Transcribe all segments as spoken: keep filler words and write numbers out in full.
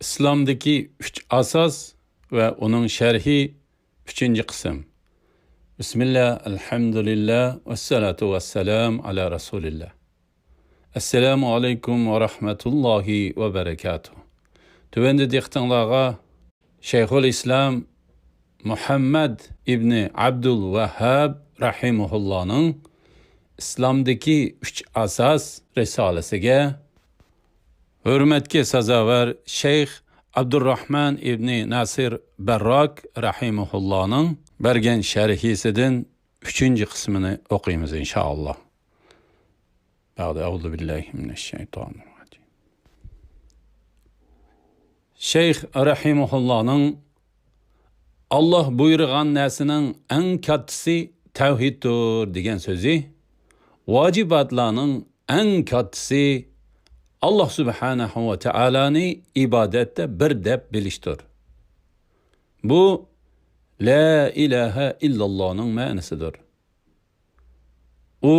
ئىسلامدىكى ئۈچ ئاساس ۋە ئۇنىڭ شەرھى، ئۈچىنچى قىسىم. بىسمىللا، ئەلھەمدۇلىللا، ۋەسسالاتۇ ۋەسسالام ئالا رەسۇلىللا. ئەسسالامۇ ئەلەيكۇم ۋە رەھمەتۇللاھى ۋە بەرەكاتۇھ. تۆۋەندە دىققىتىڭلارغا شەيخۇل ئىسلام مۇھەممەد ئىبنى ئابدۇل ۋەھھاب رەھىمەھۇللانىڭ ئىسلامدىكى ئۈچ ئاساس رىسالىسىگە ھۆرمەتكە سازاۋەر شەيخ ئابدۇرراھمان ئىبنى ناسىر بەرراك رەھىمەھۇللانىڭ بەرگەن شەرھىسىدىن ئۈچىنچى قىسمىنى ئوقۇيمىز، ئىنشائاللا. بەئدە، ئەئۇزۇ بىللاھى مىنەششەيتانىرراجىم. شەيخ رەھىمەھۇللانىڭ «ئاللاھ بۇيرۇغان نەرسىنىڭ ئەڭ كاتتىسى تەۋھىدتۇر» دېگەن سۆزى، ۋاجىباتلارنىڭ ئەڭ كاتتىسى ئاللاھ سۇبھانەھۇ ۋە تائالانى ئىبادەتتە بىر دەپ بىلىشتۇر. بۇ لا ئىلاھە ئىللاللانىڭ مەنىسىدۇر. ئۇ،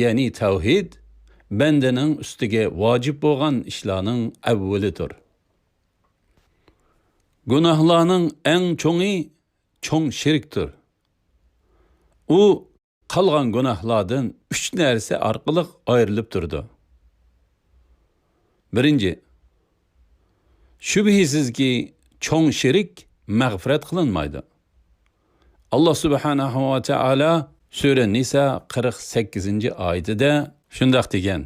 يەنى تەۋھىد، بەندىنىڭ ئۈستىگە ۋاجىپ بولغان ئىشلارنىڭ ئەۋۋىلىدۇر. گۇناھلارنىڭ ئەڭ چوڭى چوڭ شىركتۇر. ئۇ قالغان گۇناھلاردىن ئۈچ نەرسە ئارقىلىق ئايرىلىپ تۇرىدۇ. بىرىنچى، شۈبھىسىزكى، چوڭ شىرك مەغپىرەت قىلىنمايدۇ. ئاللاھ سۇبھانەھۇ ۋە تائالا سۈرە نىسا قىرىق سەككىزىنچى ئايىتىدە شۇنداق دېگەن: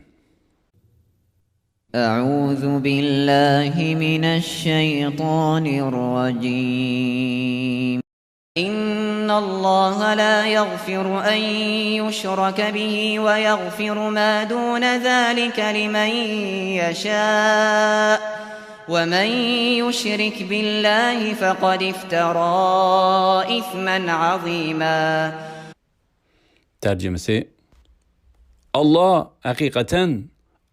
أعوذ بالله من الشيطان الرجيم. إن الله لا يغفر أن يشرك به ويغفر ما دون ذلك لمن يشاء ومن يشرك بالله فقد افترى إثما عظيما. تەرجىمىسى: ئاللاھ ھەقىقەتەن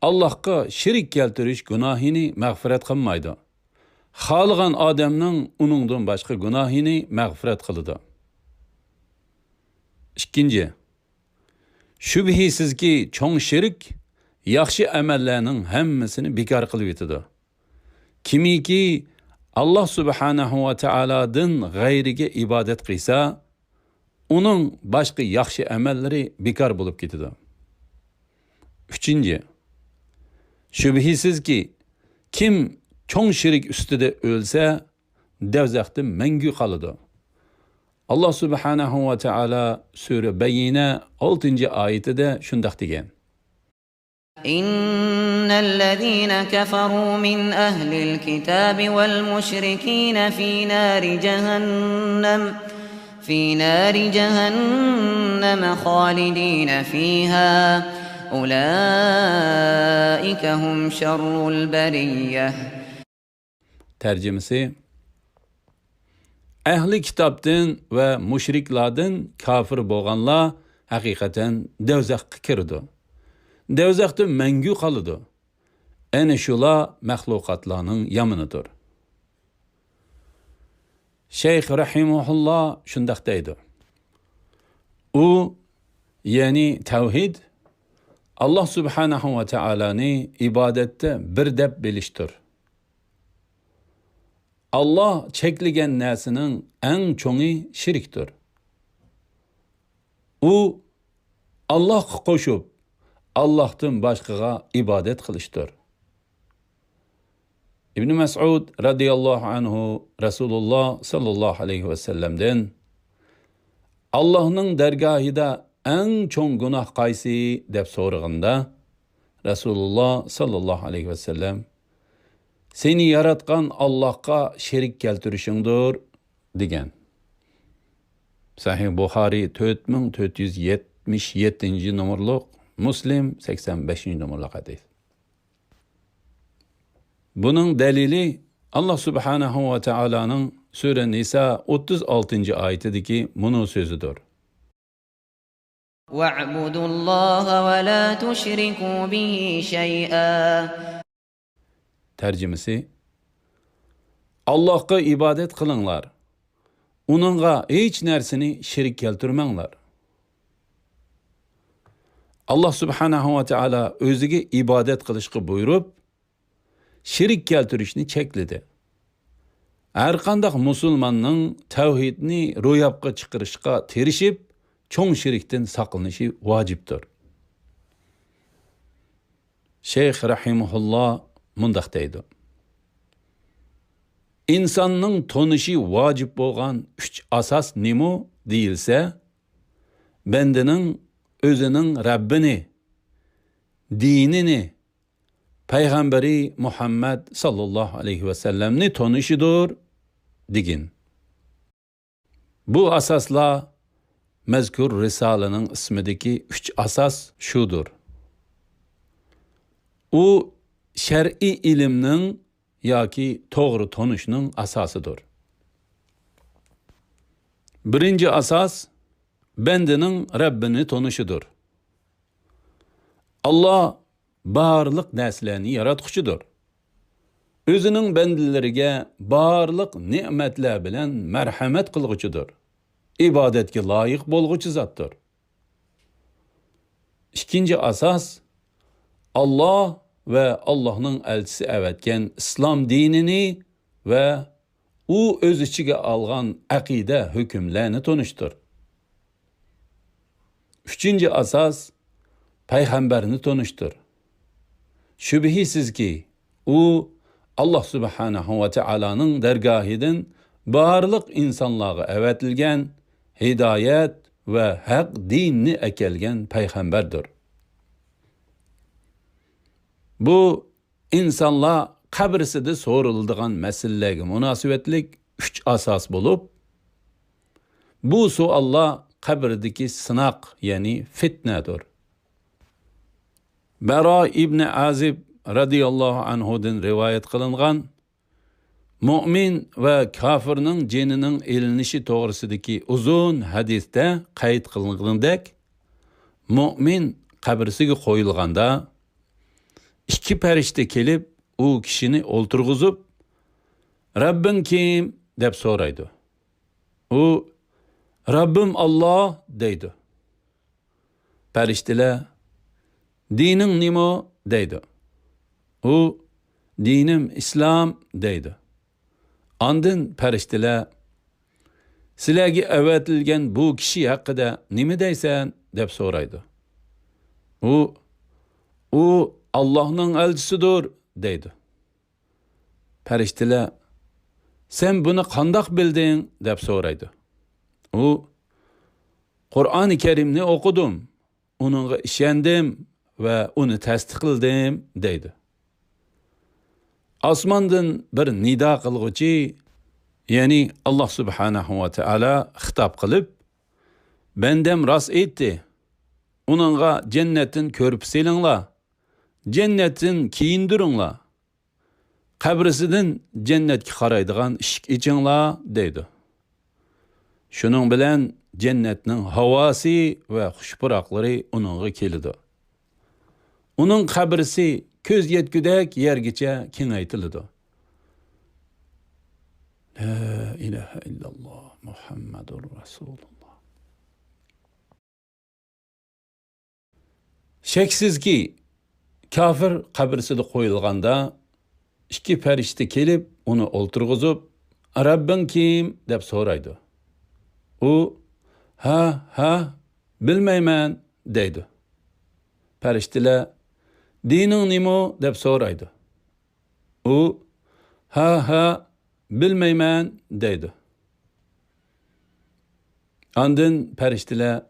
ئاللاھقا شېرىك كەلتۈرۈش گۇناھىنى مەغپىرەت قىلمايدۇ. خالىغان ئادەمنىڭ ئۇنىڭدىن باشقا گۇناھىنى مەغپىرەت قىلىدۇ. ئىككىنچى، شۈبھىسىزكى، چوڭ شېرىك ياخشى ئەمەللەرنىڭ ھەممىسىنى بىكار قىلىۋېتىدۇ. كىمكى ئاللاھ سۇبھانەھۇ ۋە تائالادىن غەيرىگە ئىبادەت قىلسا، ئۇنىڭ باشقا ياخشى ئەمەللىرى بىكار بولۇپ كېتىدۇ. ئۈچىنچى، شۈبھىسىزكى، كىم چوڭ شېرىك ئۈستىدە ئۆلسە، دوزاختا مەڭگۈ قالىدۇ. ئاللاھ سۇبھانەھۇ ۋە تائالا سۈرە بەييىنە ئالتىنچى ئايىتىدە شۇنداق دېگەن: إن الذين كفروا من أهل الكتاب والمشركين في نار جهنم، في نار جهنم خالدين فيها، أولئك هم شر البرية. تەرجىمىسى: ئەھلى كىتابتىن ۋە مۇشرىكلاردىن كاپىر بولغانلار ھەقىقەتەن دوزاخقا كىرىدۇ. دوزاختا مەڭگۈ قالىدۇ. ئەنە شۇلار مەخلۇقاتلارنىڭ يامىنىدۇر. شەيخ رەھىمەھۇللا شۇنداق دەيدۇ: ئۇ، يەنى تەۋھىد، ئاللاھ سۇبھانەھۇ ۋە تائالانى ئىبادەتتە بىر دەپ بىلىشتۇر. ئاللاھ چەكلىگەن نەرسىنىڭ ئەڭ چوڭى شېرىكتۇر. ئۇ ئاللاھقا قوشۇپ، ئاللاھتىن باشقىغا ئىبادەت قىلىشتۇر. ئىبنى مەسئۇد رەزىياللاھۇ ئەنھۇ رەسۇلۇللا ساللاللاھۇ ئەلەيھى ۋەسەللەمدىن، «ئاللاھنىڭ دەرگاھىدا ئەڭ چوڭ گۇناھ قايسى؟» دەپ سورىغاندا، رەسۇلۇللا ساللاللاھۇ ئەلەيھى ۋەسەللەم، «سېنى ياراتقان ئاللاھقا شېرىك كەلتۈرۈشۈڭدۇر» دېگەن. سەھىھ بۇخارىي تۆت مىڭ تۆت يۈز يەتمىش يەتتىنچى نومۇرلۇق، مۇسلىم سەكسەن بەشىنچى نومۇرلۇق ھەدىس. بۇنىڭ دەلىلى ئاللاھ سۇبھانەھۇ ۋە تائالانىڭ سۈرە نىسا ئوتتۇز ئالتىنچى ئايىتىدىكى مۇنۇ سۆزىدۇر. واعبدوا الله ولا تشركوا به شيئا. تەرجىمىسى: ئاللاھقا ئىبادەت قىلىڭلار، ئۇنىڭغا ھېچ نەرسىنى شېرىك كەلتۈرمەڭلار. ئاللاھ سۇبھانەھۇ ۋە تائالا ئۆزىگە ئىبادەت قىلىشقا بۇيرۇپ، شېرىك كەلتۈرۈشنى چەكلىدى. ھەرقانداق مۇسۇلماننىڭ تەۋھىدنى روياپقا چىقىرىشقا تىرىشىپ، چوڭ شېرىكتىن ساقلىنىشى ۋاجىپتۇر. شەيخ رەھىمەھۇللا مۇنداق دەيدۇ: «ئىنساننىڭ تونۇشى ۋاجىپ بولغان ئۈچ ئاساس نېمە؟» دېيىلسە، بەندىنىڭ ئۆزىنىڭ رەببىنى، دىنىنى، پەيغەمبىرى مۇھەممەد ساللاللاھۇ ئەلەيھى ۋەسەللەمنى تونۇشىدۇر، دېگىن. بۇ ئاساسلار مەزكۇر رىسالىنىڭ ئىسمىدىكى ئۈچ ئاساس شۇدۇر. ئۇ شەرئىي ئىلىمنىڭ ياكى توغرا تونۇشنىڭ ئاساسىدۇر. بىرىنچى ئاساس بەندىنىڭ رەببىنى تونۇشىدۇر. ئاللا بارلىق نەرسىلەرنى ياراتقۇچىدۇر. ئۆزىنىڭ بەندىلىرىگە بارلىق نېمەتلەر بىلەن مەرھەمەت قىلغۇچىدۇر. ئىبادەتكە لايىق بولغۇچى زاتتۇر. ئىككىنچى ئاساس، ئاللا ۋە ئاللانىڭ ئەلچىسى ئەۋەتكەن ئىسلام دىنىنى ۋە ئۇ ئۆز ئىچىگە ئالغان ئەقىدە، ھۆكۈملەرنى تونۇشتۇر. ئۈچىنچى ئاساس، پەيغەمبەرنى تونۇشتۇر. شۈبھىسىزكى، ئۇ ئاللا سۇبھانەھۇ ۋە تائالانىڭ دەرگاھىدىن بارلىق ئىنسانلارغا ئەۋەتىلگەن ھىدايەت ۋە ھەق دىننى ئەكەلگەن پەيغەمبەردۇر. بۇ ئىنسانلار قەبرىسىدە سورىلىدىغان مەسىلىلەرگە مۇناسىۋەتلىك ئۈچ ئاساس بولۇپ، بۇ سوئاللار قەبرىدىكى سىناق، يەنى فىتنەدۇر. بەرا ئىبنى ئازىب رەزىياللاھۇ ئەنھۇدىن رىۋايەت قىلىنغان مۆمىن ۋە كاپىرنىڭ جېنىنىڭ ئېلىنىشى توغرىسىدىكى ئۇزۇن ھەدىستە قەيت قىلىنغىنىدەك، مۆمىن قەبرىسىگە قويۇلغاندا، ئىككى پەرىشتە كېلىپ، ئۇ كىشىنى ئولتۇرغۇزۇپ، «رەببىڭ كىم؟» دەپ سورايدۇ. ئۇ، «رەببىم ئاللا» دەيدۇ. پەرىشتىلەر، «دىنىڭ نېمە؟» دەيدۇ. ئۇ، «دىنىم ئىسلام» دەيدۇ. ئاندىن پەرىشتىلەر، «سىلەرگە ئەۋەتىلگەن بۇ كىشى ھەققىدە نېمە دەيسەن؟» دەپ سورايدۇ. ئۇ، «ئۇ ئاللاھنىڭ ئەلچىسىدۇر» دەيدۇ. پەرىشتىلەر، «سەن بۇنى قانداق بىلدىڭ؟» دەپ سورايدۇ. ئۇ، «قۇرئانى كەرىمنى ئوقۇدۇم، ئۇنىڭغا ئىشەندىم ۋە ئۇنى تەستىقلىدىم» دەيدۇ. ئاسماندىن بىر نىدا قىلغۇچى، يەنى ئاللا سۇبھانەھۇ ۋە تائالا خىتاب قىلىپ، «بەندەم راست ئېيتتى، ئۇنىڭغا جەننەتتىن كۆرپە سېلىڭلار، جەننەتتىن كىيىندۈرۈڭلار، قەبرىسىدىن جەننەتكە قارايدىغان ئىشىك ئېچىڭلار» دەيدۇ. شۇنىڭ بىلەن جەننەتنىڭ ھاۋاسى ۋە خۇش پۇراقلىرى ئۇنىڭغا كېلىدۇ. ئۇنىڭ قەبرىسى كۆز يەتكۈدەك يەرگىچە كېڭەيتىلىدۇ. لا ئىلاھە ئىللاللا، مۇھەممەدۇر رەسۇلۇللا. شەكسىزكى، كاپىر قەبرىسىدە قويۇلغاندا، ئىككى پەرىشتە كېلىپ، ئۇنى ئولتۇرغۇزۇپ، «رەببىڭ كىم؟» دەپ سورايدۇ. ئۇ، «ھە، ھە، بىلمەيمەن» دەيدۇ. پەرىشتىلەر، «دىنىڭ نېمە؟» دەپ سورايدۇ. ئۇ، «ھە، ھە، بىلمەيمەن» دەيدۇ. ئاندىن پەرىشتىلەر،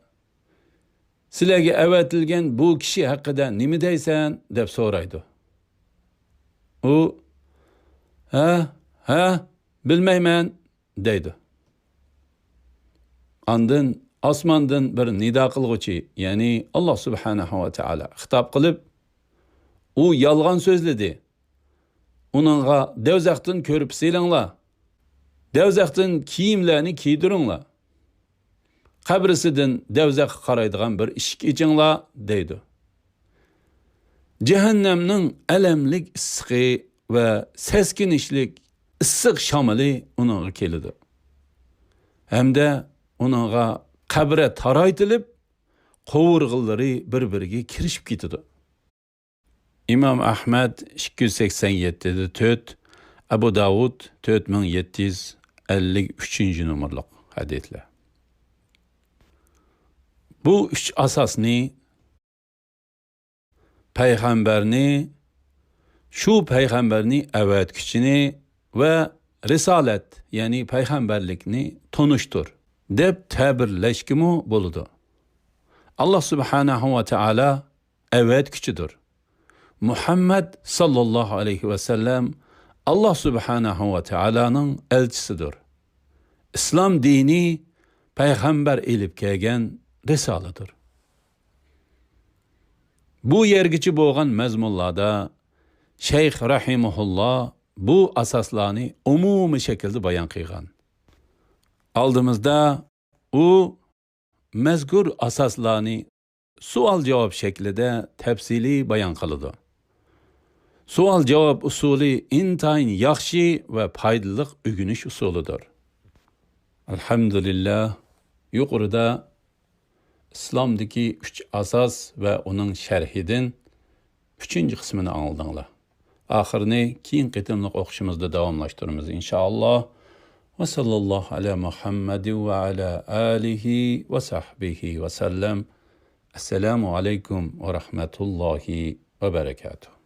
«سىلەرگە ئەۋەتىلگەن بۇ كىشى ھەققىدە نېمە دەيسەن؟» دەپ سورايدۇ. ئۇ، «ھە، ھە، بىلمەيمەن» دەيدۇ. ئاندىن ئاسماندىن بىر نىدا قىلغۇچى، يەنى ئاللا سۇبھانەھۇ ۋە تائالا خىتاب قىلىپ، «ئۇ يالغان سۆزلىدى. ئۇنىڭغا دەۋزەختىن كۆرپە سېلىڭلار. دەۋزەختىن كىيىملەرنى كىيدۈرۈڭلار. قەبرىسىدىن دەۋزەخكە قارايدىغان بىر ئىشىك ئېچىڭلار» دەيدۇ. جەھەننەمنىڭ ئەلەملىك ئىسسىقى ۋە سەسكىنىشلىك ئىسسىق شامىلى ئۇنىڭغا كېلىدۇ. ھەمدە ئۇنىڭغا قەبرە تارايتىلىپ، قوۋۇرغىلىرى بىر-بىرىگە كىرىشىپ كېتىدۇ. ئىمام ئەھمەد ئىككى يۈز سەكسەن يەتتىدە تۆت، ئەبۇ داۋۇد تۆت مىڭ يەتتە يۈز ئەللىك ئۈچىنچى نومۇرلۇق ھەدىسلەر. بۇ ئۈچ ئاساسنى پەيغەمبەرنى، شۇ پەيغەمبەرنى ئەۋەتكۈچىنى ۋە رىسالەت، يەنى پەيغەمبەرلىكنى تونۇشتۇر، دەپ تەبىرلەشكىمۇ بولىدۇ. ئاللا سۇبھانەھۇ ۋە تائالا ئەۋەتكۈچىدۇر. مۇھەممەد ساللاللاھۇ ئەلەيھى ۋەسەللەم ئاللا سۇبھانەھۇ ۋە تائالانىڭ ئەلچىسىدۇر. ئىسلام دىنى پەيغەمبەر ئېلىپ كەلگەن رىسالىدۇر. بۇ يەرگىچە بولغان مەزمۇنلاردا شەيخ رەھىمەھۇللا بۇ ئاساسلارنى ئومۇمىي شەكىلدە بايان قىلغان. ئالدىمىزدا ئۇ مەزكۇر ئاساسلارنى سوئال-جاۋاب شەكلىدە تەپسىلىي بايان قىلىدۇ. سوئال-جاۋاب ئۇسۇلى ئىنتايىن ياخشى ۋە پايدىلىق ئۆگىنىش ئۇسۇلىدۇر. ئەلھەمدۇلىللا، يۇقىرىدا ئىسلامدىكى ئۈچ ئاساس ۋە ئۇنىڭ شەرھىدىن ئۈچىنچى قىسمىنى ئاڭلىدىڭلار. ئاخىرىنى كېيىنكى قېتىملىق ئوقۇشىمىزدا داۋاملاشتۇرىمىز، ئىنشائاللا. ۋە ساللاللاھۇ ئەلا مۇھەممەدىن ۋە ئەلا ئالىھى ۋە سەھبىھى ۋە سەللەم. ئەسسالامۇ ئەلەيكۇم ۋە رەھمەتۇللاھى ۋە بەرەكاتۇھ.